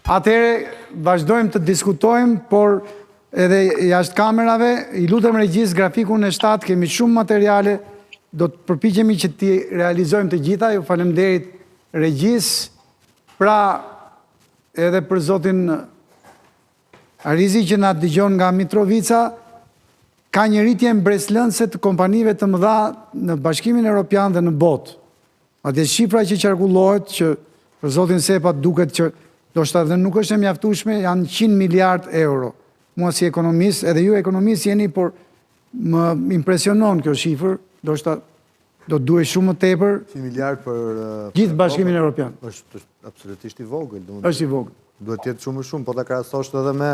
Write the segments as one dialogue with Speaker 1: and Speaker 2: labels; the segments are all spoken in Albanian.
Speaker 1: Atëherë vazhdojmë të diskutojmë, por edhe jashtë kamerave, i lutem regjisë grafikun e 7, kemi shumë materiale, do të përpiqemi që t'i realizojmë të gjitha, ju faleminderit regjisë. Pra, edhe për zotin Arizi që na dëgjon nga Mitrovica, ka një rritje mbresëlënëse të kompanive të mëdha në Bashkimin Evropian dhe në botë. Madje shifra që qarkullohet që për zotin Sepa duket që ndoshta edhe nuk është e mjaftueshme, janë 100 miliard euro. Mua si ekonomist, edhe ju ekonomist jeni, por më impresionon kjo shifër, ndoshta do të duhej shumë më tepër.
Speaker 2: 100 miliard për
Speaker 1: gjithë Bashkimin Evropian.
Speaker 2: Është absolutisht i vogël,
Speaker 1: domethënë. Është i vogël.
Speaker 2: Duhet të jetë shumë më shumë, po ta krahasosh edhe me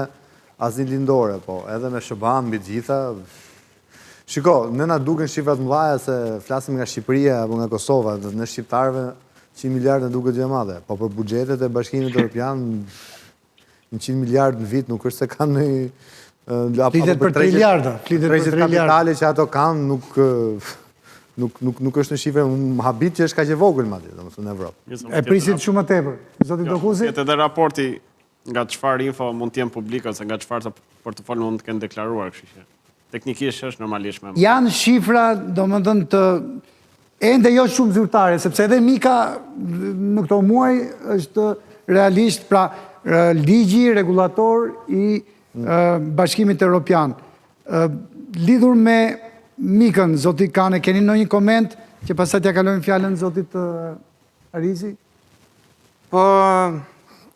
Speaker 2: Azinë Lindore, po edhe me SHBA-n mbi të gjitha. Shiko, ne na duken shifra të mëdha se flasim nga Shqipëria apo nga Kosova, ne shqiptarëve 100 miliard na duket gjë e madhe, po për buxhetet e Bashkimit Evropian 100 miliard në vit nuk është se kanë
Speaker 1: në Flitet për triliarda, flitet për triliarda.
Speaker 2: kapitale që ato kanë nuk nuk nuk nuk është një shifër, më habit që është kaq e vogël madje, domethënë në
Speaker 1: Evropë. E prisit shumë më tepër. Zoti jo, Dokuzi?
Speaker 3: Jetë edhe raporti nga çfarë info mund të jenë publike ose nga çfarë portofol mund të kenë deklaruar, kështu që teknikisht është normalisht
Speaker 1: më. Janë shifra, domethënë të ende jo shumë zyrtare, sepse edhe Mika në këto muaj është realisht pra ligji rregullator i Bashkimit Evropian. Lidhur me Mikën, zoti Kane, keni ndonjë koment që pastaj t'ja kalojmë fjalën zotit Arizi?
Speaker 4: Po,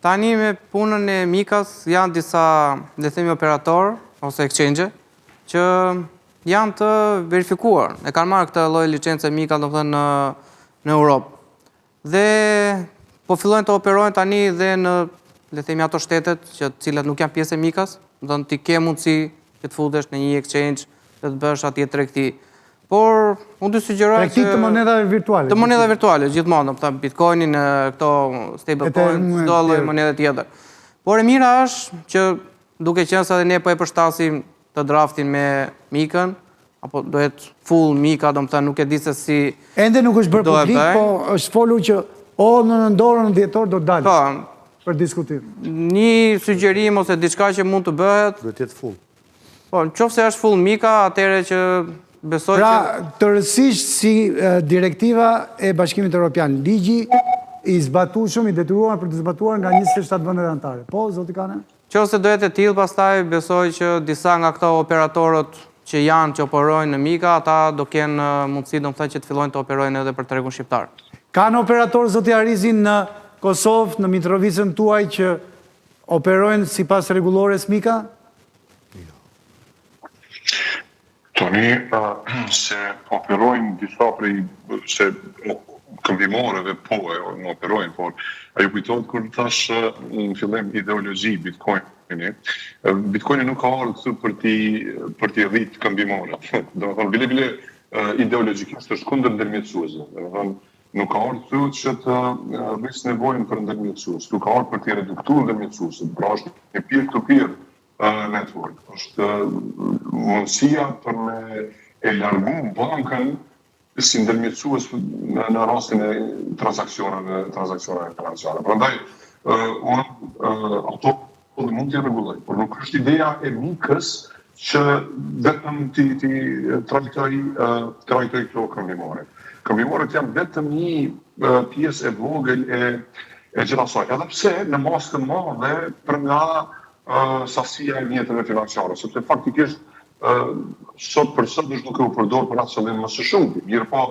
Speaker 4: tani me punën e Mikas janë disa, le themi, operator ose exchange që janë të verifikuar. E kanë marrë këtë lloj licence Mika, domethënë në në Europë. Dhe po fillojnë të operojnë tani dhe në, le themi, ato shtetet që të cilat nuk janë pjesë e Mikas, domethënë ti ke mundësi që të futesh në një exchange dhe të bësh atje tregti. Por, unë të sugjeroj
Speaker 1: që... Tregti të monedhave virtuale.
Speaker 4: Të monedhave virtuale, gjithmonë, domethënë Bitcoinin, këto stable coin, çdo lloj monedhe tjetër. Por e mira është që duke qenë se edhe ne po e përshtasim të draftin me Mikën, apo do jetë full Mika, domethënë nuk e di se si...
Speaker 1: Ende nuk është bërë publik, po është folur që o në nëntor, në dhjetor do dalë po, për diskutim.
Speaker 4: Një sugjerim ose diçka që mund të bëhet...
Speaker 2: Do të jetë full.
Speaker 4: Po, në qoftë se është full Mika, atëherë që besoj
Speaker 1: pra, që... Pra, tërësisht si direktiva e Bashkimit Europian, ligji i zbatueshëm, i detyruar për të zbatuar nga 27 vendet anëtare. Po, zoti Kane?
Speaker 4: Qoftë se do jetë e tillë, pastaj besoj që disa nga këto operatorët që janë, që operojnë në Mika, ata do kenë mundësi, domethënë që të fillojnë të operojnë edhe për tregun shqiptar.
Speaker 1: Kanë operatorë zoti Arizi në Kosovë, në Mitrovicën tuaj që operojnë sipas rregullores Mika?
Speaker 5: Tani, se operojnë disa prej, se këmbimoreve po e në operojnë, por a ju kujtohet kur thash në fillim ideologji Bitcoini, Bitcoini nuk ka ardhur këtu për t'i për t'i rrit këmbimoret. Domethënë bile bile ideologjikisht është kundër ndërmjetësuesve. Domethënë nuk ka ardhur këtu që të rrisë nevojën për ndërmjetësues, këtu ka ardhur për t'i reduktuar ndërmjetësuesit. Pra është një peer to peer network. Është mundësia për me e largu bankën si ndërmjetësues në, në rastin e transaksioneve, transaksioneve financiare. Prandaj, uh, unë uh, ato dhe mund t'i rregulloj, por nuk është ideja e Mikës që vetëm t'i t'i trajtoj uh, trajtoj këto këmbimore. Këmbimoret janë vetëm një uh, pjesë e vogël e e gjithë asaj, edhe pse në masë të madhe për nga sasia e mjeteve financiare, sepse faktikisht sot për sot është duke u përdorur për atë qëllim më së shumti. Mirëpo,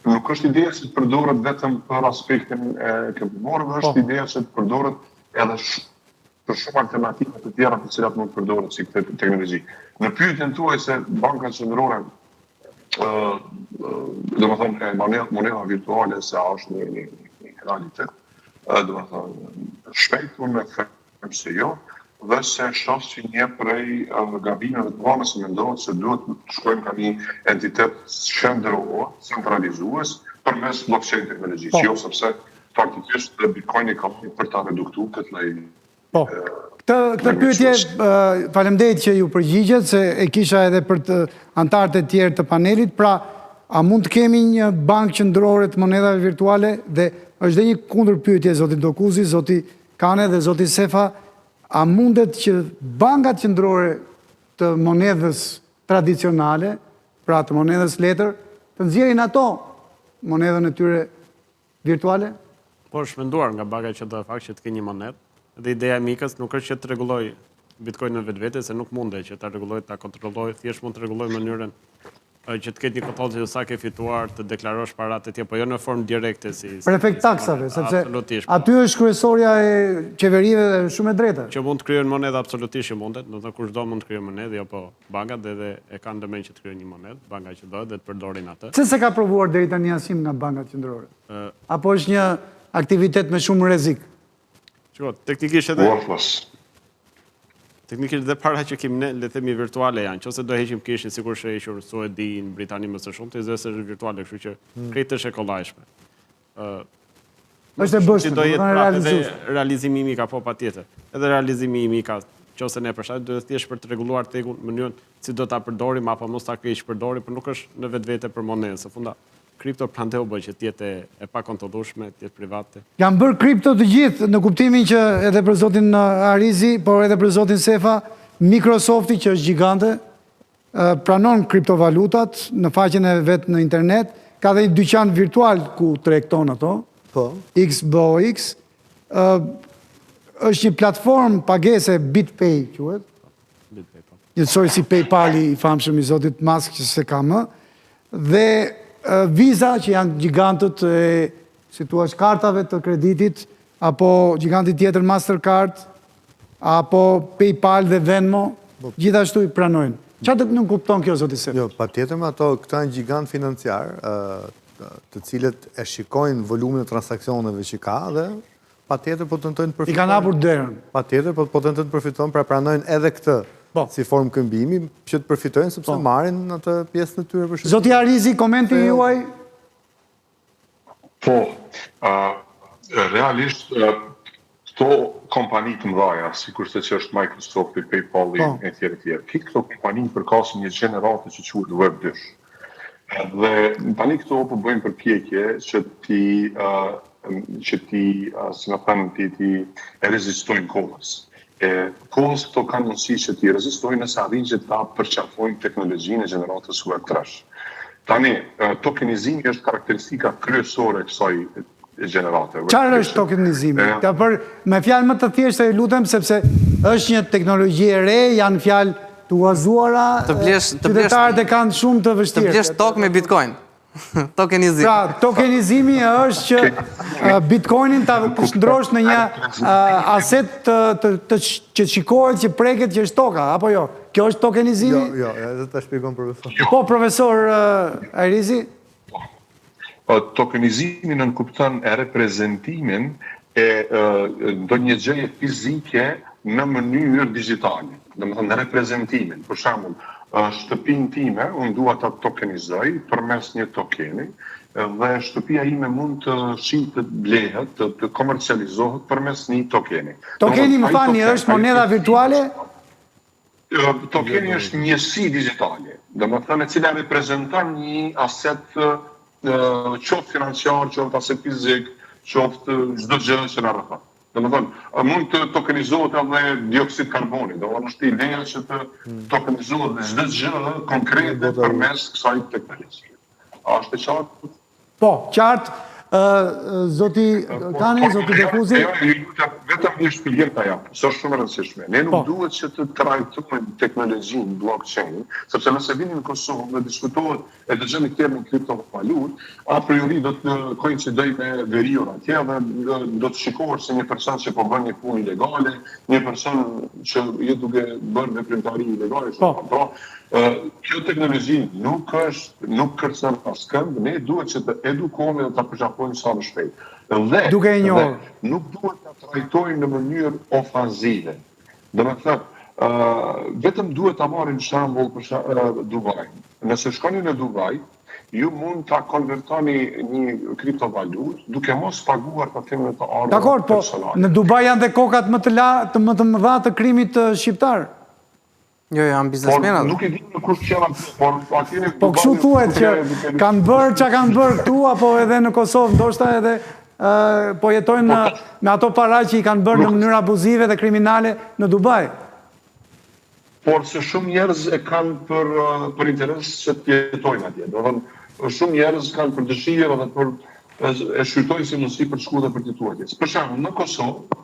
Speaker 5: nuk është ideja që të përdoret vetëm për aspektin e këmbimorëve, është po. ideja që të përdoret edhe për shumë alternativa të tjera të cilat mund të përdoret si këtë teknologji. Në pyetjen tuaj se banka qendrore ë domethënë e monedha virtuale se a është një, një, një realitet, domethënë shpejt unë them se jo, dhe se shoh si një prej gabimeve të mëdha nëse mendohet se duhet të shkojmë ka një entitet qendror, centralizues, përmes blockchain teknologjisë. Po. Jo, sepse faktikisht Bitcoini ka për ta reduktuar këtë lloj
Speaker 1: Po. Këtë këtë pyetje faleminderit që ju përgjigjët se e kisha edhe për të anëtarët e tjerë të panelit, pra a mund të kemi një bankë qendrore të monedhave virtuale dhe është dhe një kundërpyetje zoti Dokuzi, zoti. Kane dhe zoti Sefa, a mundet që bankat qendrore të monedhës tradicionale, pra të monedhës letër, të nxjerrin ato monedhën e tyre virtuale?
Speaker 3: Po është menduar nga banka qendrore në fakt që të kenë një monedhë. Dhe ideja e Mikës nuk është që të rregullojë Bitcoin në vetvete, se nuk mundet që ta rregullojë, ta kontrollojë, thjesht mund të rregullojë mënyrën që të ketë një kontroll se sa ke fituar, të deklarosh paratë e tjera, po jo në formë direkte si
Speaker 1: Për efekt taksave, sepse po. aty është kryesorja e qeverive dhe shumë e drejtë.
Speaker 3: Që mund të krijojnë monedhë absolutisht që mundet, do të thotë kushdo mund të krijojë monedhë, jo po bankat dhe dhe e kanë ndërmend që të krijojnë një monedhë, banka që do dhe të përdorin
Speaker 1: atë. Pse s'e ka provuar deri tani asnjë nga bankat qendrore? Apo është një aktivitet me shumë rrezik?
Speaker 3: Shiko, teknikisht edhe Worthless. Teknikisht dhe para që kemi ne, le të themi virtuale janë. Nëse do heqim kishin sikur është hequr në Suedi, në Britani më së shumti, zë se është virtuale, kështu që hmm. krejt është e kollajshme.
Speaker 1: Ë është e bëshme,
Speaker 3: do jetë pra edhe realizimi i Mika po patjetër. Edhe realizimi i Mika, qoftë ne për shkak do të thjesht për të rregulluar tregun mënyrën si do ta përdorim apo mos ta keqpërdorim, por nuk është në vetvete për monedhën, se funda Kripto prandaj u bë që të jetë e pakontrollueshme, të jetë
Speaker 1: private. Janë bërë kripto të gjithë, në kuptimin që edhe për zotin Arizi, por edhe për zotin Sefa, Microsofti që është gjigante, pranon kriptovalutat në faqen e vet në internet, ka dhe një dyqan virtual ku tregton ato, po. Xbox, është një platformë pagese BitPay, quhet,
Speaker 3: Po.
Speaker 1: Njësoj si PayPali i famshëm i zotit Musk që s'e ka më, dhe Visa që janë gjigantët e, si thua, kartave të kreditit, apo gjiganti tjetër Mastercard, apo PayPal dhe Venmo, po. gjithashtu i pranojnë. Çfarë të nënkupton kjo, zoti Sefa?
Speaker 2: Jo, patjetër me ato, këta janë gjigantë financiarë, të cilët e shikojnë volumin e transaksioneve që ka dhe Patjetër po tentojnë të
Speaker 1: përfitojnë. I kanë hapur derën.
Speaker 2: Patjetër po po tentojnë të përfitojnë, pra pranojnë edhe këtë po. si formë këmbimi që të përfitojnë sepse po. marrin atë pjesën e tyre
Speaker 1: për shkak. Zoti Arizi, komenti juaj?
Speaker 5: Po, ë realisht këto kompani të mëdha, sikurse që është Microsofti, PayPal-i po. e tjerë e tjerë. Këto këto kompani përkasin një gjenerate që quhet Web 2. Dhe tani këto po bëjnë përpjekje që t'i që t'i, si me thënë, t'i, t'i rezistojnë kohës. E kohës këto kanë mundësi që t'i rezistojnë nëse arrijnë që ta përqafojnë teknologjinë e gjeneratës Web 3. Tani, tokenizimi është karakteristika kryesore e kësaj gjenerate.
Speaker 1: Çfarë është tokenizimi? Ta për me fjalë më të thjeshta ju lutem sepse është një teknologji e re, janë fjalë të huazuara,
Speaker 4: të blesh, të blesh,
Speaker 1: qytetarët e kanë shumë të vështirë.
Speaker 4: Të blesh tokë me Bitcoin. Tokenizim.
Speaker 1: Pra, tokenizimi është që Bitcoinin ta shndërrosh në një aset të, të, të, që shikohet, që preket, që është toka, apo jo? Kjo është tokenizimi?
Speaker 2: Jo, jo, edhe ta shpjegon profesor.
Speaker 1: Po, profesor Arizi?
Speaker 5: Tokenizimi nënkupton reprezentimin e ndonjë gjëje fizike në mënyrë digjitale. Domethënë reprezentimin. Për shembull, shtëpinë time unë dua ta tokenizoj përmes një tokeni dhe shtëpia ime mund të shitet, blehet, të, të komercializohet përmes një tokeni.
Speaker 1: Tokeni, më falni, është monedha virtuale?
Speaker 5: Tokeni është njësi digjitale, domethënë e cila reprezenton një aset qoftë financiar, qoftë aset fizik, qoftë çdo gjë që na rrethon. Domethënë, mund të tokenizohet edhe dioksid karboni, domethënë është ideja që të hmm. tokenizohet çdo gjë konkrete përmes kësaj teknologjie. A është e
Speaker 1: qartë? Po, qartë, zoti po, Kani, zoti Defuzi.
Speaker 5: Jo, ju lutem, vetëm një shpjegim ta jap, se është shumë e rëndësishme. Ne nuk po. duhet që të trajtojmë teknologjinë blockchain, sepse nëse vini në Kosovë dhe diskutohet e dëgjoni termin kriptovalutë, a priori do të koincidojë me veriun atje dhe do të shikohesh si një person që po bën një punë ilegale, një person që je duke bërë veprimtari ilegale, po. pra Kjo teknologji nuk është, nuk kërcënon askënd, ne duhet që të edukohemi dhe ta përqafojmë sa më shpejt.
Speaker 1: Dhe, Duke e
Speaker 5: njohur. Dhe nuk duhet ta trajtojmë në mënyrë ofanzive. Domethënë, ë vetëm duhet ta marrim shembull për shembull Dubai. Nëse shkoni në Dubai, ju mund ta konvertoni një kriptovalutë duke mos paguar tatim në të
Speaker 1: ardhurat Dakor, po në Dubai janë dhe kokat më të la, të më të mëdha të krimit shqiptar.
Speaker 4: Jo, jo, janë biznesmenë.
Speaker 5: Por nuk e di në kush janë aty, por
Speaker 1: atje Po kështu thuhet që kanë bërë ça kanë bërë këtu apo edhe në Kosovë, ndoshta edhe. po jetojnë në, me ato para që i kanë bërë në mënyrë abuzive dhe kriminale në Dubai.
Speaker 5: Por se shumë njerëz e kanë për për interes që të jetojnë atje. Domethënë, shumë njerëz kanë për dëshirë dhe për e shqyrtojnë si mundësi për të shkuar dhe për të jetuar atje. Për shembull, në Kosovë,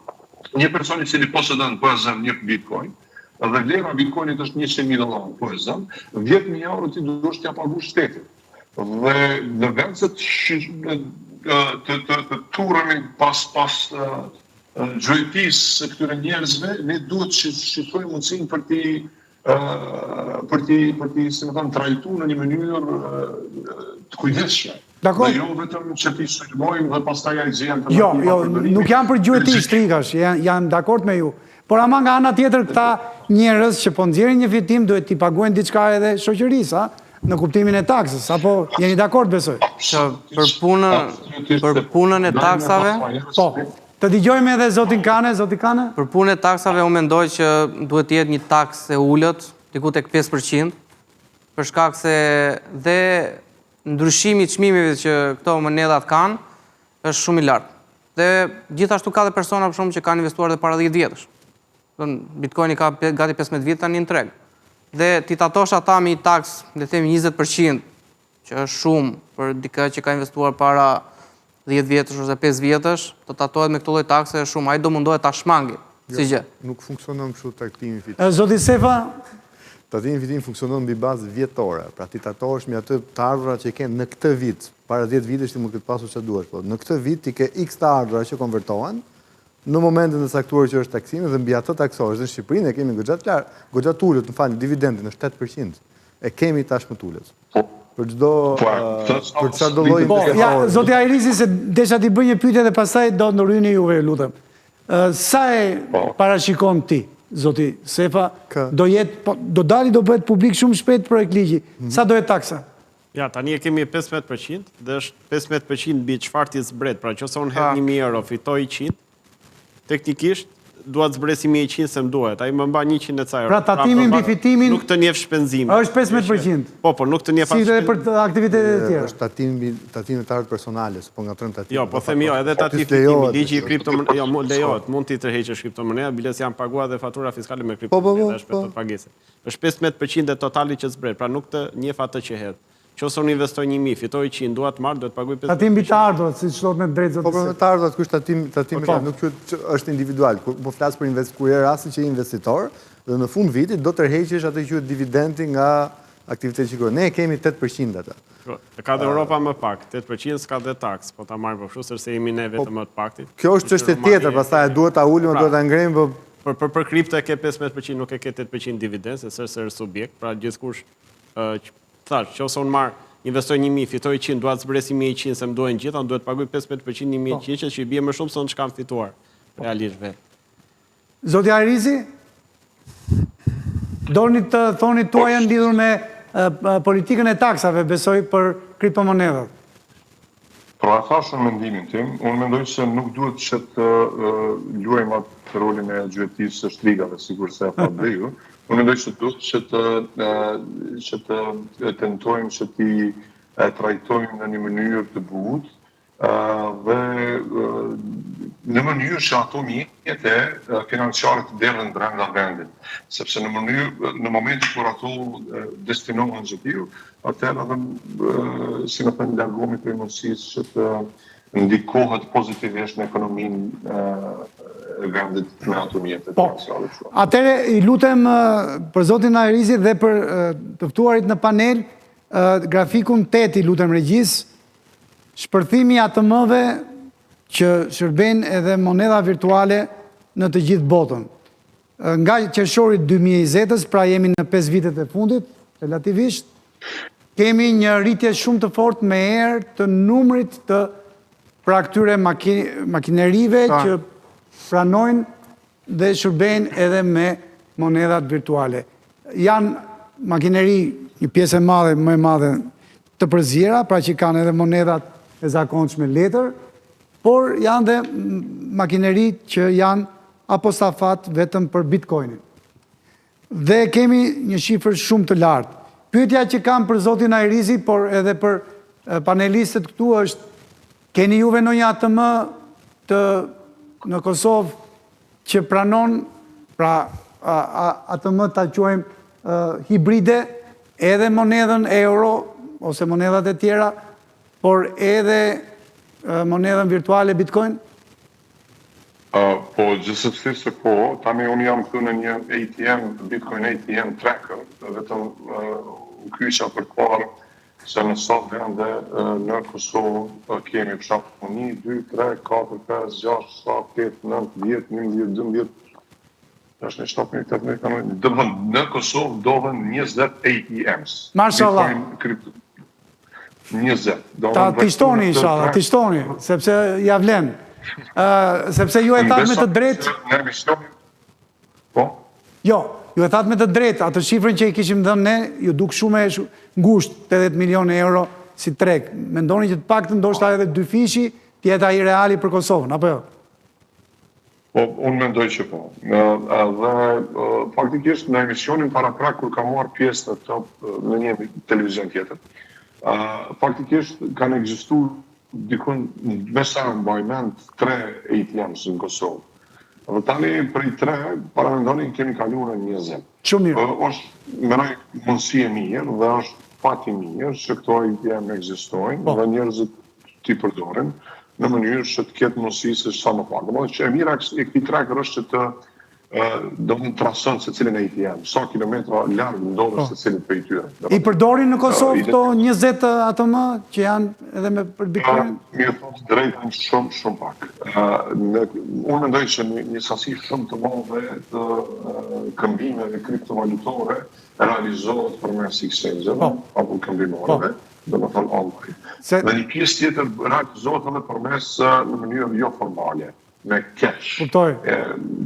Speaker 5: një person i cili posedon po e zëm një Bitcoin, dhe vlera e Bitcoinit është 100.000 dollarë, po e zëm, 10.000 euro ti duhesh t'ia paguash shtetit. Dhe në vend se të të të, të turremi pas pas gjuetisë së këtyre njerëzve, ne duhet të shikojmë mundësinë për t'i për t'i për t'i, si me thënë, trajtu në një mënyrë të kujdesshme.
Speaker 1: Dakor.
Speaker 5: Dhe jo vetëm që t'i sulmojmë dhe pastaj ai
Speaker 1: gjen alternativa Jo, jo, nuk jam për gjueti shtrigash, jam, jam dakord me ju. Por ama nga ana tjetër këta njerëz që po nxjerrin një fitim duhet t'i paguajnë diçka edhe shoqërisë, a? Në kuptimin e taksës, apo jeni dakord besoj?
Speaker 4: Që për punën, për punën e taksave,
Speaker 1: Po. Të dëgjojmë edhe zotin Kane, zoti Kane?
Speaker 4: Për punën e taksave unë mendoj që duhet të jetë një taksë e ulët, diku tek 5%, për shkak se dhe ndryshimi i çmimeve që këto monedhat kanë është shumë i lartë. Dhe gjithashtu ka dhe persona për shembull që kanë investuar dhe para 10 vjetësh. Domethënë Bitcoini ka gati 15 vjet tani në treg. Dhe t'i tatosh ata me një taksë, le të themi 20%, që është shumë për dikë që ka investuar para 10 vjetësh ose 5 vjetësh, të tatohet me këtë lloj takse është shumë, ai do mundohet ta shmangi,
Speaker 2: jo, si
Speaker 4: gjë.
Speaker 2: Nuk funksionon kështu tatimi i fitimit.
Speaker 1: Zoti Sefa?
Speaker 2: Tatimi i fitimit funksionon mbi bazë vjetore, pra ti tatohesh mbi atë të ardhurat që ke në këtë vit. Para 10 vitesh ti mund të ketë pasur çfarë duash, po në këtë vit ti ke X të ardhura që konvertohen, në momentin e caktuar që është taksimi dhe mbi atë taksohesh. Dhe në Shqipëri ne kemi goxha të lartë, goxha të ulët, më falni, dividendin është 8%. E kemi tashmë të ulët.
Speaker 5: Po.
Speaker 2: Për çdo
Speaker 5: po,
Speaker 2: për çfarë lloj
Speaker 1: po, ja, zoti Hajrizi se desha t'i bëj një pyetje dhe pastaj do ndërhyni juve, ju lutem. Sa e po. parashikon ti, zoti Sefa, do jetë po, do dali do bëhet publik shumë shpejt projektligji. Mm -hmm. Sa do jetë taksa?
Speaker 3: Ja, tani e kemi 15% dhe është 15% mbi çfarë ti zbret. Pra, nëse unë hedh 1000 euro, fitoj 100, teknikisht dua të zbres 1100 se më duhet. Ai më mban 100 e ca
Speaker 1: euro. Pra, pra tatimi mbi fitimin
Speaker 3: nuk të njeh shpenzimin.
Speaker 1: Është 15%.
Speaker 3: Po, po, nuk të njeh
Speaker 1: Si edhe për aktivitetet e tjera.
Speaker 2: Është tatimi mbi tatimin e të ardhurat personale, se po ngatërrojmë
Speaker 3: tatimin. Jo, po them jo, edhe tatimi fitimi, ligji i kriptomonedhave, jo, lejohet, mund t'i tërheqësh kriptomonedha, biles janë paguar dhe fatura fiskale me
Speaker 2: kriptomonedha, po, po, po,
Speaker 3: është me pagesë. Është 15 për qind e totalit që zbret, pra nuk të njeh atë që hedh. Qoftë se unë investoj 1000, fitoj 100, dua të marr, duhet të paguaj
Speaker 1: 15 për qind. Tatim mbi të ardhurat, siç thotë me të drejtë
Speaker 2: zoti. Po pra me të ardhurat, ky është tatim, tatim po. nuk quhet është individual. Kur po flas për invest, kur je rasti që je investitor dhe në fund vitit do tërheqësh atë që quhet dividenti nga aktiviteti që kryen. Ne e kemi 8%
Speaker 3: atë. Po, e ka dhe Europa më pak, 8% s'ka dhe taksë, po ta marrim po kështu, sepse jemi ne vetëm po, më të
Speaker 2: paktit. Kjo është çështje tjetër, pastaj duhet ta ulim, pra, duhet ta ngrejmë,
Speaker 3: po Për për për kripto e ke 15%, nuk e ke 8% dividend, se s'është subjekt, pra gjithkush ë thash, nëse unë marr investoj 1000, fitoj 100, dua të zbres 1100 se më duhen gjitha, unë duhet të paguaj 15% 1100 po. që i bie më shumë se unë ç'kam fituar realisht vetë.
Speaker 1: Zoti Hajrizi, doni të thoni tuajën lidhur me politikën e taksave, besoj për kriptomonedhat.
Speaker 5: Pra e thashë unë mendimin tim, unë mendoj se nuk duhet që të luajmë atë rolin e gjuetisë së shtrigave, sikurse e thatë dhe ju. Unë mendoj se duhet që të që të tentojmë që t'i trajtojmë në një mënyrë të butë dhe në mënyrë që ato mjete financiare të derdhen brenda vendit, sepse në mënyrë në momentin kur ato destinohen gjetiu, Atëherë edhe, si me thënë, largohemi prej mundësisë që të ndikohet pozitivisht në ekonominë e vendit me ato mjete
Speaker 1: po, financiare. Atëherë i lutem për zotin Hajrizi dhe për të ftuarit në panel, grafikun 8 i lutem regjisë, shpërthimi i ATM-ve që shërbejnë edhe monedha virtuale në të gjithë botën. Nga qershori 2020-ës, pra jemi në 5 vitet e fundit, relativisht, kemi një rritje shumë të fortë me erë të numrit të pra këtyre makinerive që pranojnë dhe shërbejnë edhe me monedhat virtuale. Janë makineri një pjesë e madhe, më e madhe të përziera, pra që kanë edhe monedhat e zakonshme letër, por janë dhe makineri që janë apostafat vetëm për bitcoinin. Dhe kemi një shifër shumë të lartë. Pyetja që kam për zotin Hajrizi, por edhe për panelistët këtu është. Keni juve ndonjë ATM të në Kosovë që pranon, pra ATM ta quajmë hibride, edhe monedhën euro ose monedhat e tjera, por edhe monedhën virtuale Bitcoin?
Speaker 5: Po, gjithsesi se po, tani unë jam këtu në një ATM, Bitcoin ATM tracker, vetëm u kyça për të parë se në sa vende në Kosovë kemi për shembull 1, 2, 3, 4, 5, 6, 7, 8, 9, 10, 11, 12, 16, 17, 18, 19, domethënë në Kosovë ndodhen 20 ATMs.
Speaker 1: Mashallah.
Speaker 5: Bitcoin, 20.
Speaker 1: Ta t'i shtoni, inshallah, t'i shtoni, sepse ja vlen. Sepse ju e thatë me të drejtë...
Speaker 5: Në emisionin... Po?
Speaker 1: Jo, ju e thatë me të drejtë, atë shifrën që i kishim dhënë ne, ju duk shumë e ngushtë, 80 milion euro si treg. Mendoni që të paktën ndoshta edhe dyfishi, të jetë ai reali për Kosovën, apo jo?
Speaker 5: Po, unë mendoj që po. Dhe faktikisht në emisionin paraprak kur kam marrë pjesë në top në një televizion tjetër, faktikisht kanë ekzistu dikun me sa mbaj mend tre ATMs në Kosovë. Dhe tani prej tre, paramendoni kemi kaluar në 20.
Speaker 1: Shumë mirë.
Speaker 5: Është mendoj mundësi e mirë dhe është fat i mirë që këto ATM ekzistojnë po. dhe njerëzit t'i përdorin në mënyrë që të ketë mundësi se sa më pak. Domethënë që e mira e këtij tracker është që të do të trason secilin ATM, sa kilometra larg ndodhet po. secili prej
Speaker 1: tyre. I përdorin në Kosovë këto 20 ATM që janë edhe me për
Speaker 5: Bitcoin? Me thënë të drejtën shumë shumë pak. Në, unë mendoj që një, një sasi shumë të madhe të këmbimeve kriptovalutore realizohet përmes exchange-eve po. apo këmbimoreve. Po. Domethënë online. Se... Dhe një pjesë tjetër realizohet edhe përmes në mënyrë jo formale, me cash.
Speaker 1: Kuptoj.
Speaker 5: E,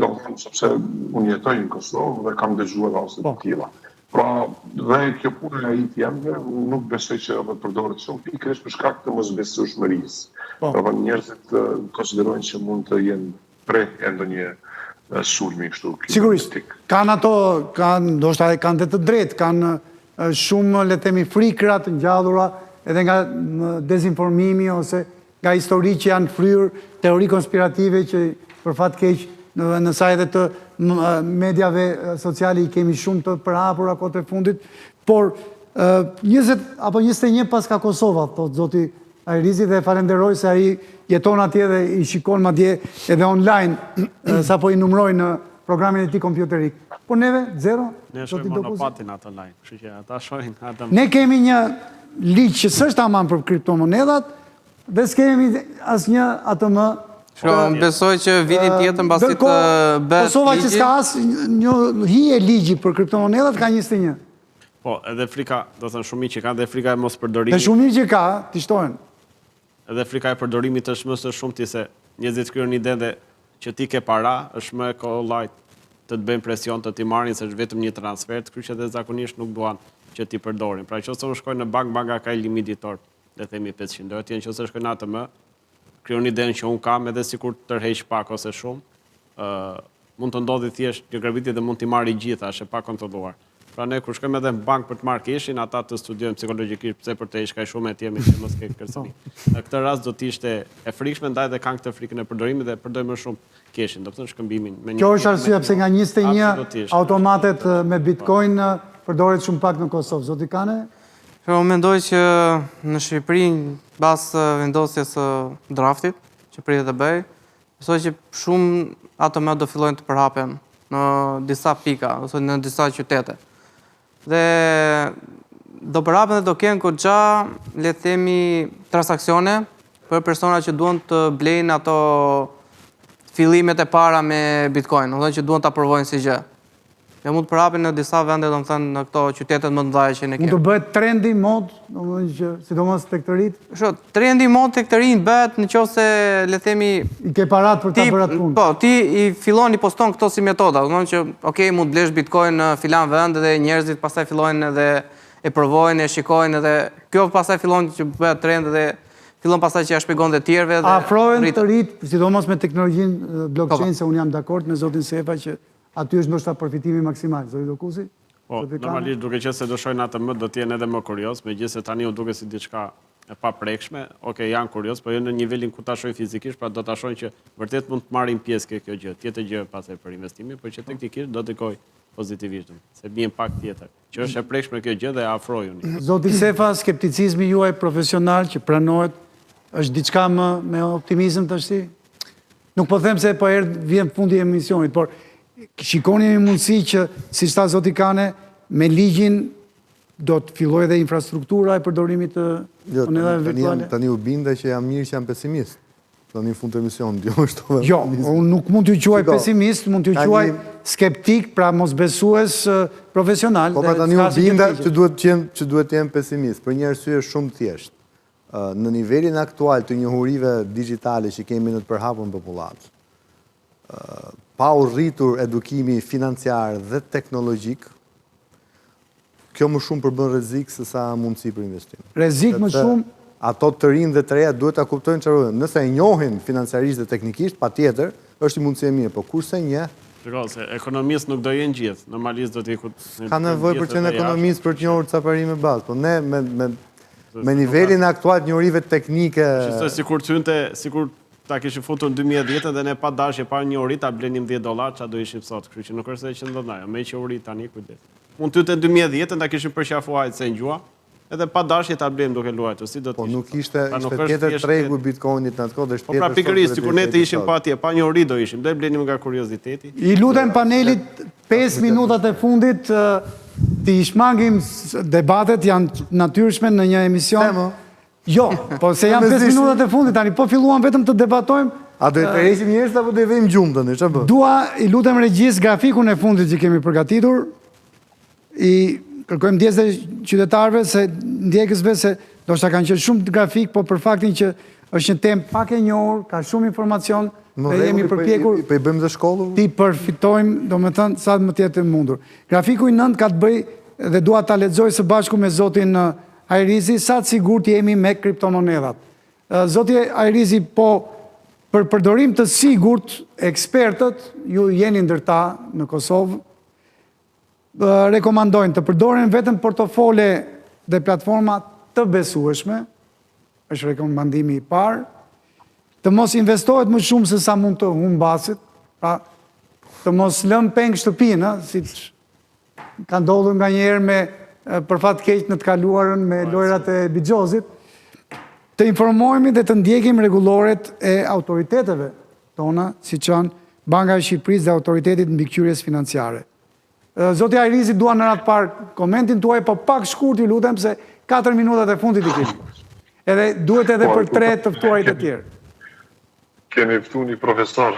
Speaker 5: domethënë, sepse unë jetoj në Kosovë dhe kam dëgjuar raste të po. tilla. Pra, dhe kjo puna e ATM-ve nuk besoj që edhe përdoret shumë pikërisht për shkak të mosbesueshmërisë. Po. Domethënë njerëzit konsiderojnë që mund të jenë pre e ndonjë sulmi
Speaker 1: kështu Sigurisht, kanë ato, kanë, ndoshta e kanë dhe të drejtë, kanë shumë, le të themi, frikra të ngjallura edhe nga dezinformimi ose nga histori që janë fryrë, teori konspirative që për fat keq në, në sajë edhe të mediave sociale i kemi shumë të përhapura kohët e fundit, por 20 apo 21 paska Kosova, thotë zoti Hajrizi dhe e falenderoj se ai jeton atje dhe i shikon madje edhe online sapo i numëroi në programin e tij kompjuterik. Po neve, zero?
Speaker 3: Ne shohim monopatin atë online, kështu që ata shohin
Speaker 1: atë. Ne kemi një ligj që s'është aman për kriptomonedhat dhe s'kemi asnjë ATM.
Speaker 4: Shko, besoj që vitin tjetër mbasi të
Speaker 1: bëhet Kosova që s'ka as një hije ligji për kriptomonedhat ka 21.
Speaker 3: Po, edhe frika, do thënë shumë mirë që ka dhe frika e mos përdorimit.
Speaker 1: Dhe shumë mirë që ka, t'i shtohen.
Speaker 3: Edhe frika e përdorimit është më së shumti se njerëzit krijojnë ide dhe që ti ke para, është më e kollajt të të bëjnë presion të t'i marrin se është vetëm një transfer, kështu që dhe zakonisht nuk duan që t'i përdorin. Pra nëse unë shkoj në bankë, banka ka një limit ditor, le të themi 500 euro, atje nëse shkoj në ATM, krijon idenë që unë kam edhe sikur tërheq pak ose shumë, ë mund të ndodhi thjesht një grabitje dhe mund t'i marrë gjitha, është e pakontrolluar. Pra ne kur shkojmë edhe në bankë për të marrë keshin, ata të studiojnë psikologjikisht pse për të heq kaq shumë etj me që mos ke kërcënim. Po. Në këtë rast do të ishte e frikshme, ndaj dhe kanë këtë frikën e përdorimit dhe përdorin më shumë keshin, do të thënë shkëmbimin
Speaker 1: me një. Kjo është arsyeja pse nga 21 automatet me Bitcoin përdoret shumë pak në Kosovë. Zoti Kane?
Speaker 4: Po unë mendoj që në Shqipëri mbas vendosjes së draftit që pritet të bëjë, besoj që shumë ATM do fillojnë të përhapen në disa pika ose në disa qytete. Dhe do përhapen dhe do kenë goxha, le të themi, transaksione për persona që duan të blejnë ato fillimet e para me Bitcoin, domethënë që duan ta provojnë si gjë. Dhe mund të përhapen në disa vende, domethënë në këto qytetet më të mëdha
Speaker 1: që ne kemi. Mund të bëhet trendi modë, domethënë që sidomos tek të
Speaker 4: rinjtë? Sho, trendi modë tek të rinjtë bëhet në qoftë se le të
Speaker 1: themi i ke parat për ta bërë atë
Speaker 4: punë. Po, ti i fillon i poston këto si metoda, domethënë që ok, mund të blesh Bitcoin në filan vend dhe njerëzit pastaj fillojnë edhe e provojnë, e shikojnë edhe kjo pastaj fillon që bëhet trend dhe fillon pastaj që ja shpjegon dhe tjerëve
Speaker 1: dhe afrohen të rinjtë, sidomos me teknologjinë blockchain, po, po. se unë jam dakord me zotin Sefa që Aty është ndoshta përfitimi maksimal, zoti Dokuzi?
Speaker 3: Po, normalisht duke qenë se do shohin ATM, do të jenë edhe më kurioz, megjithëse tani u duket si diçka. e paprekshme, ok, janë kurioz, po jo në nivelin ku ta shohin fizikisht, pra do ta shohin që vërtet mund të marrin pjesë ke kjo gjë, tjetër gjë pastaj për investimin, por që teknikisht do të ndikojë pozitivisht, se një impakt tjetër, që është e prekshme kjo gjë dhe afrojuni.
Speaker 1: Zoti Sefa, skepticizmi juaj profesional që pranohet, është diçka më me optimizëm tashti? Nuk po them se po erdh vjen fundi i emisionit, por shikoni një mundësi që, siç tha zoti Kane, me ligjin do të fillojë dhe infrastruktura e përdorimit të
Speaker 2: jo,
Speaker 1: monedhave virtuale?
Speaker 2: Tani u binda që jam mirë që jam pesimist. Tani në fund të emisionit, jo është
Speaker 1: të Jo, unë nuk mund t'ju quaj pesimist, mund t'ju quaj skeptik, pra mosbesues profesional.
Speaker 2: Po pra tani u binda që duhet të jem, që duhet të jem pesimist, për një arsye shumë të thjeshtë. Në nivelin aktual të njohurive digjitale që kemi në të përhapur në popullatë, pa u rritur edukimi financiar dhe teknologjik, kjo më shumë përbën rrezik se sa mundësi për
Speaker 1: investim. Rrezik më shumë?
Speaker 2: Ato të rinj dhe të reja duhet ta kuptojnë çfarë bëjnë. Nëse e njohin financiarisht dhe teknikisht, patjetër, është një mundësi e mirë, po kur s'e njeh,
Speaker 3: Shiko, se ekonomist nuk do jenë gjithë, normalisht do t'i
Speaker 2: kut... Ka nevojë për të qenë ekonomist për të njohur ca parime bazë, po ne me, me, me nivelin aktual të njohurive teknike...
Speaker 3: Qësoj, sikur të hynte, sikur ta kishin futur në 2010 dhe ne pa dashje, pa njohuri, ta blenim 10 dollar, ça do ishim sot, kështu që nuk është se që ndodh ajo, meqë u rrit tani, kujdes. Mund të hynte në 2010 ta kishim përqafu hajt se në edhe pa dashje ta blejmë duke luajtur, si do të
Speaker 2: po ishte. Po nuk ishte, pra, ishte tjetër tregu i Bitcoinit në atë kohë dhe është
Speaker 3: po pra, tjetër. Po pra pikërisht, sikur ne të ishim pa atje, pa njohuri do ishim, do e blenim nga kurioziteti.
Speaker 1: I lutem panelit 5 minutat e fundit t'i shmangim debatet janë natyrshme në një emision. Jo, po se janë 5 minutat e fundit, tani po filluam vetëm të debatojmë.
Speaker 2: A do i tërheqim njerëzit apo do i vëmë gjumë tani, çfarë
Speaker 1: bën? Dua, i lutem regjisë grafikun e fundit që kemi përgatitur, i kërkojmë ndjesë qytetarëve se ndjekësve se ndoshta kanë qenë shumë grafik, po për faktin që është një temë pak e njohur, ka shumë informacion dhe jemi po përpjekur
Speaker 2: po i bëjmë dhe shkollë.
Speaker 1: T'i përfitojmë, domethënë sa më të jetë e mundur. Grafiku i 9 ka të bëjë dhe dua ta lexoj së bashku me zotin Hajrizi, sa të sigurt jemi me kriptomonedhat. Zoti Hajrizi, po për përdorim të sigurt, ekspertët, ju jeni ndër ta në Kosovë, rekomandojnë të përdoren vetëm portofole dhe platforma të besueshme, është rekomandimi i parë, të mos investohet më shumë se sa mund të humbasit, pra të mos lëmë peng shtëpinë, siç Ka ndodhur nganjëherë me për fat keq në të kaluarën me po, lojrat e bixhozit, të informohemi dhe të ndjekim rregulloret e autoriteteve tona, siç janë Banka e Shqipërisë dhe Autoritetit Mbikëqyrjes Financiare. Zoti Hajrizi, dua në radhë parë komentin tuaj, po pak shkurt ju lutem se 4 minutat e fundit i kemi. Edhe duhet edhe po, për tre të ftuarit e tjerë.
Speaker 5: Kemi ftu një profesor,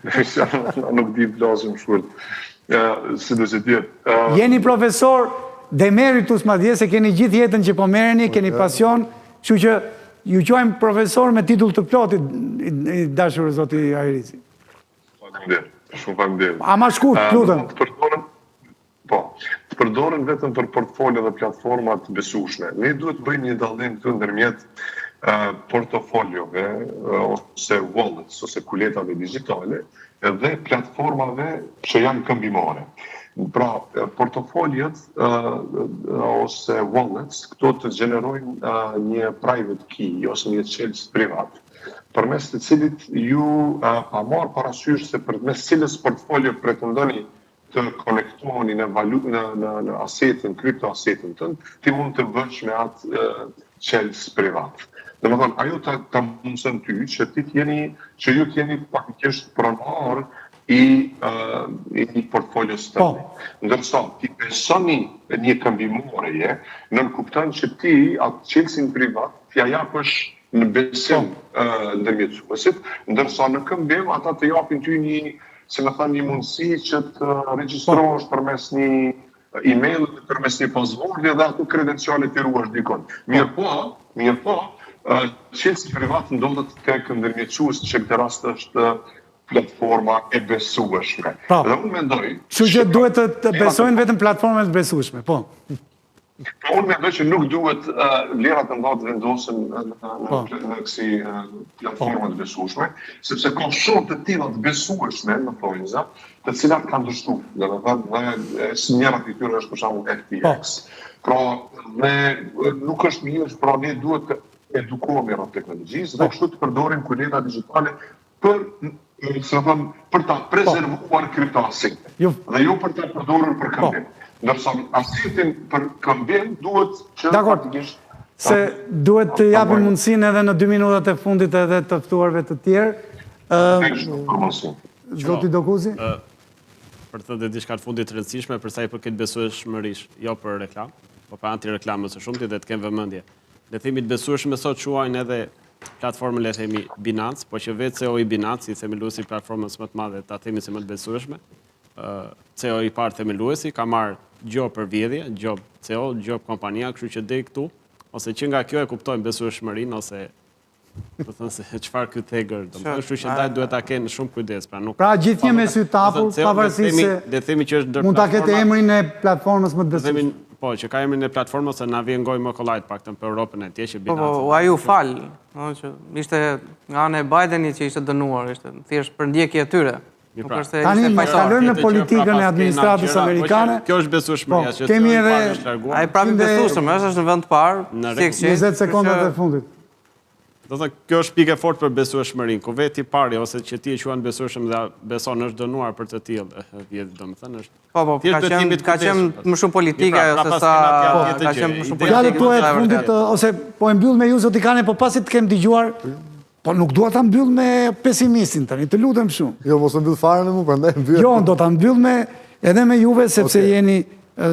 Speaker 5: në nuk di të flasim shkurt, si do që
Speaker 1: tjetë. Jeni profesor emeritus madje se keni gjithë jetën që po merreni, keni pasion, kështu që ju quajmë profesor me titull të plotë i dashur zoti Hajrizi.
Speaker 5: Faleminderit, shumë faleminderit.
Speaker 1: Ama shkurt, lutem.
Speaker 5: Po, të përdoren vetëm për portfolio dhe platforma të besueshme. Ne duhet të bëjmë një dallim këtu ndërmjet portofoliove ose wallets ose kuletave digjitale dhe platformave që janë këmbimore. Pra, portofoliot ose wallets këto të gjenerojnë një private key ose një çelës privat, përmes të cilit ju pa marrë parasysh se përmes cilës portfolio pretendoni të konektoheni në valu në në në asetin, kripto asetin tënd, ti mund të bësh me atë çelës privat. Domethënë, ajo ta, ta mundëson ty që ti të jeni, që ju të jeni faktikisht pronar i, uh, i portfolios tënde. Po. Ndërsa ti besoni një këmbimoreje, nënkupton që ti atë çelësin privat t'ia japësh në besim po. uh, ndërmjetësuesit, ndërsa në këmbim ata të japin ty një si me thënë, një mundësi që të regjistrohesh po. përmes një email dhe përmes një passwordi dhe ato kredenciale t'i ruash dikun. Mirëpo, mirëpo, çelësi privat ndodhet tek ndërmjetësues që këtë rast është platforma e besueshme.
Speaker 1: Po. Dhe unë mendoj... Kështu që duhet të besojnë vetëm platformat e besueshme, po.
Speaker 5: Po unë mendoj që nuk duhet vlerat e mëdha të vendosen në po. në kësi platforma të besueshme, sepse ka shumë të tilla të besueshme në thonjëza, të cilat kanë dështuar. Domethënë dhe si njëra prej tyre është për shembull FTX. Po. Pra, dhe nuk është mirë, pra ne duhet të edukohemi rreth teknologjisë dhe po. kështu të përdorim kuletat digjitale për si të them, për ta po. prezervuar kriptoasetin jo. dhe jo për ta përdorur për po. këmbim. Ndërsa asetin për këmbim duhet
Speaker 1: që praktikisht se duhet të japim mundësinë edhe në dy minutat e fundit edhe të ftuarve të tjerë.
Speaker 5: Ë
Speaker 1: Zoti Dokuzi?
Speaker 3: Për të thënë diçka të fundit të rëndësishme për sa i përket besueshmërisë, jo për reklamë, po për antireklamë së shumti dhe të kemë vëmendje. Le themi të besueshme sot quajnë edhe platformën le themi Binance, po që vetë CEO i Binance, i themeluesi i platformës më të madhe, ta themi se më të besueshme, CEO i parë themeluesi ka marrë gjobë për vjedhje, gjobë CEO, gjobë kompania, kështu që deri këtu ose që nga kjo e kuptojmë besueshmërinë ose do thënë se çfarë ky thegër, do të thënë, kështu që ndaj duhet ta kenë shumë kujdes,
Speaker 1: pra nuk Pra gjithnjë me sy të hapur, pavarësisht se
Speaker 3: le të themi që është ndër
Speaker 1: mund ta ketë emrin e platformës më të
Speaker 3: besueshme. Po, që ka emrin e platformës se na vjen gojë më kollaj të paktën për Europën e tje që
Speaker 4: Binance. Po, po, ai u fal, do që ishte nga ana e Bidenit që ishte dënuar, ishte thjesht përndjekje e tyre.
Speaker 1: Nuk pra, është se ishte fajtor. Tani kalojmë në politikën e administratës po, amerikane.
Speaker 3: Kjo është besueshmëria
Speaker 1: po, që kemi edhe
Speaker 4: Ai prapë i besueshëm, është është në vend të parë,
Speaker 1: si exchange. 20 sekondat e fundit.
Speaker 3: Do të thënë, kjo është pikë e fortë për besueshmërinë, ku vetë i pari ose që ti e quan besueshëm dhe beson është dënuar për të tillë, vjedhje, domethënë
Speaker 4: është. Po, po, ka qenë ka qenë më shumë politike ajo se sa
Speaker 1: po, ka qenë më shumë politike. Fjalët tuaja të fundit ose po e mbyll me ju zoti Kane, po pasi të kem dëgjuar Po nuk dua ta mbyll me pesimistin tani, të lutem
Speaker 2: shumë. Jo, mos e mbyll fare me mua, prandaj e
Speaker 1: mbyll. Jo, do ta mbyll me edhe me juve sepse okay. jeni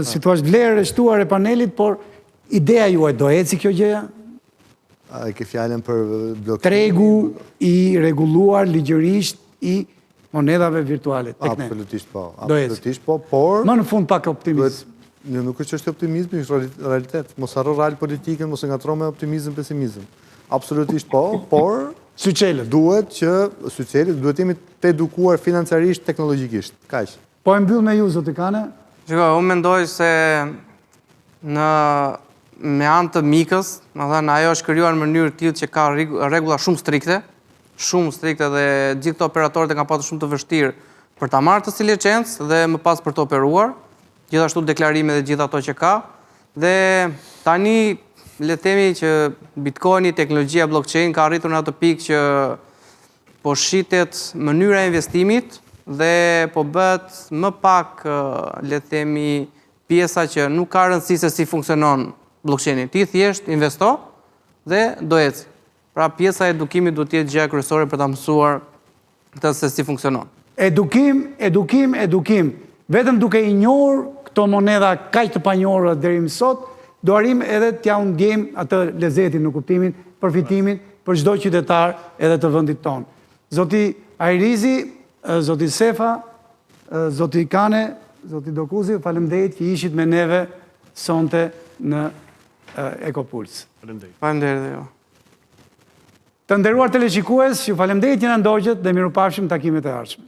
Speaker 1: si thua vlerë e shtuar e panelit, por ideja juaj do eci kjo gjëja?
Speaker 2: A e ke fjalën për
Speaker 1: bllokimin? Tregu i rregulluar ligjërisht i monedhave virtuale
Speaker 2: tek ne. Absolutisht po. Absolutisht po, por
Speaker 1: më në fund pak optimizëm.
Speaker 2: Jo, nuk është çështje optimizmi, është realitet. Mos harro real politikën, mos e ngatërro me optimizëm, pesimizëm. Absolutisht po, por
Speaker 1: syçelët.
Speaker 2: Duhet që syçelët duhet jemi të edukuar financiarisht, teknologjikisht. Kaq.
Speaker 1: Po e mbyll me ju zoti Kane.
Speaker 4: Shiko, unë mendoj se në me anë të Mikës, domethënë ajo është krijuar në mënyrë të tillë që ka rregulla shumë strikte, shumë strikte dhe gjithë këto operatorët e kanë patur shumë të vështirë për ta marrë këtë si licencë dhe më pas për të operuar, gjithashtu deklarime dhe gjithë ato që ka. Dhe tani le të themi që Bitcoini, teknologjia blockchain ka arritur në atë pikë që po shitet mënyra e investimit dhe po bëhet më pak le të themi pjesa që nuk ka rëndësi se si funksionon blockchaini. Ti thjesht investo dhe do ecë. Pra pjesa e edukimit duhet të jetë gjëja kryesore për ta mësuar këtë se si funksionon.
Speaker 1: Edukim, edukim, edukim. Vetëm duke i njohur këto monedha kaq të panjohura deri më sot, do arrijmë edhe t'jua ndjejmë atë lezetin në kuptimin, përfitimin për çdo qytetar edhe të vendit tonë. Zoti Hajrizi, zoti Sefa, zoti Kane, zoti Dokuzi, faleminderit që ishit me neve sonte në Ekopuls.
Speaker 3: Faleminderit.
Speaker 4: Faleminderit dhe
Speaker 1: jo. Të nderuar teleshikues, ju faleminderit që na ndoqët dhe mirupafshim takimet e ardhshme.